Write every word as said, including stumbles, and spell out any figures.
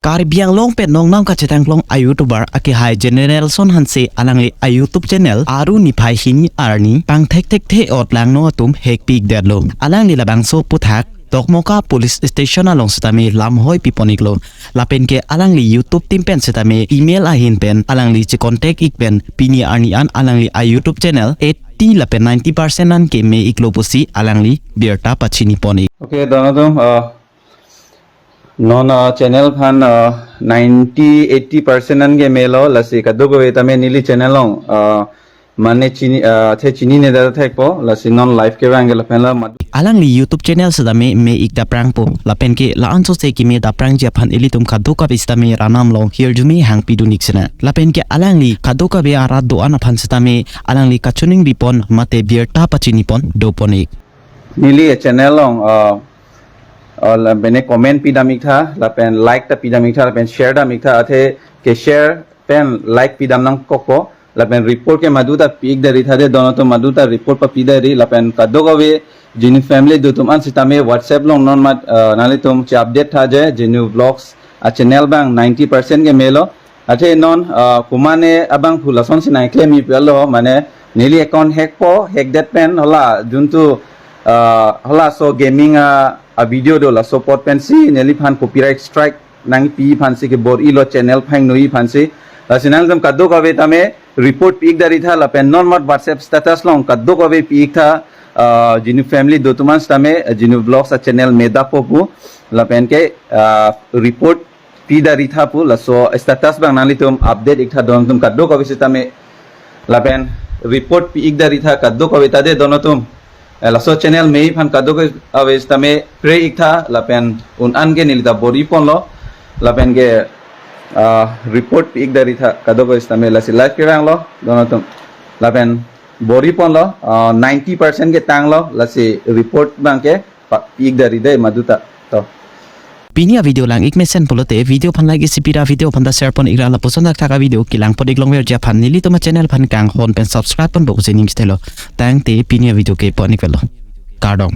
Karbi Anglong pen nongnam kachethanglong a-YouTuber akehai Generation Hanse alangli a-YouTube channel Aru niphai hini arni pangthekthekthe-ot langno atum hack pikdetlo. Alangli labangso aphuthak Dokmoka Police Station along sitame lamhoi pipon-iklo. Lapen ke alangli YouTube team pen sitame email ahin pen alangli che-contact-ik pen pini arni an alangli a-YouTube channel eighty lapen ninety percent an ke me-iklo pusi alangli birta pachinipon-ik. Okay, don atum, uh, non, uh, channel aphan, uh, ninety eighty percent an ke melo, lasi kadokave tame neli channel along, uh, mane chini, uh, the chinine det thekpo, lasi non live kevang ke lapen la madu. Alangli YouTube channel sitame me-ik daprangpo, lapen ke la-anso se keme daprangji aphan ilitum kadokave sitame ranam along hirjume hangpidun-ik sena. Lapen ke alangli kadokave arat do-an aphan sitame alangli kachiningri pon mate birta pachinipon dopon-ik. Neli a-channel along, uh, uh, la bene comment pidam-iktha, lapen like ta pidam-iktha, lapen share dam-iktha, athe ke share pen like pidam nangkokpo, lapen report ke madu ta pi-ik det ri tha de, don atum, madu ta report papi det ri, lapen kadokave Genu family do atum an sitame WhatsApp along non mat, uh, nanglitum che-update tha je, Genu Vlogs a-channel abang ninety percent ke melo, athe non, ah, komatne abangphu lasonsi nangklem-ik pu alo, mane neli account hackpo, hack det pen hala juntu, ah, halaso gaming a, a-video do, laso apot pensi neliphan copyright strike nangpi aphansi kebor-ilo, channel phangno-i aphansi. Lasi nangtum kadokave tame report pi-ik det ri tha, lapen non mat WhatsApp status along kadokave pi-iktha, ah, Genu family do atum an sitame, ah, Genu Vlogs a-channel me dapo pu, lapen ke, ah, report pi det ri tha pu, laso status abang nanglitum update-iktha don atum kadokave sitame, lapen report pi-ik det ri tha kadokave ta de don atum. Eh, laso channel me-i aphan kadokave sitame pray-iktha, lapen un an ke neli ta bor-iponlo, lapen ke, ah, report pi-ik det ri tha kadokave sitame, lasi live kevanglo don atum, lapen bor-iponlo, ah, ninety percent ke tanglo, lasi report abang ke pa-, pi-ik det ri de madu ta. To. Pini a-video lang-ik mesen pulote video aphan like isi pira, video aphan ta share pon-ikra, lapuson thakthak a-video kelang pon-ik longverji aphan nelitum a-channel aphan kanghon pen subscribe ponpo pusi ning stelo. Tangte pini a-video ke pon-ikvelo. Kardom.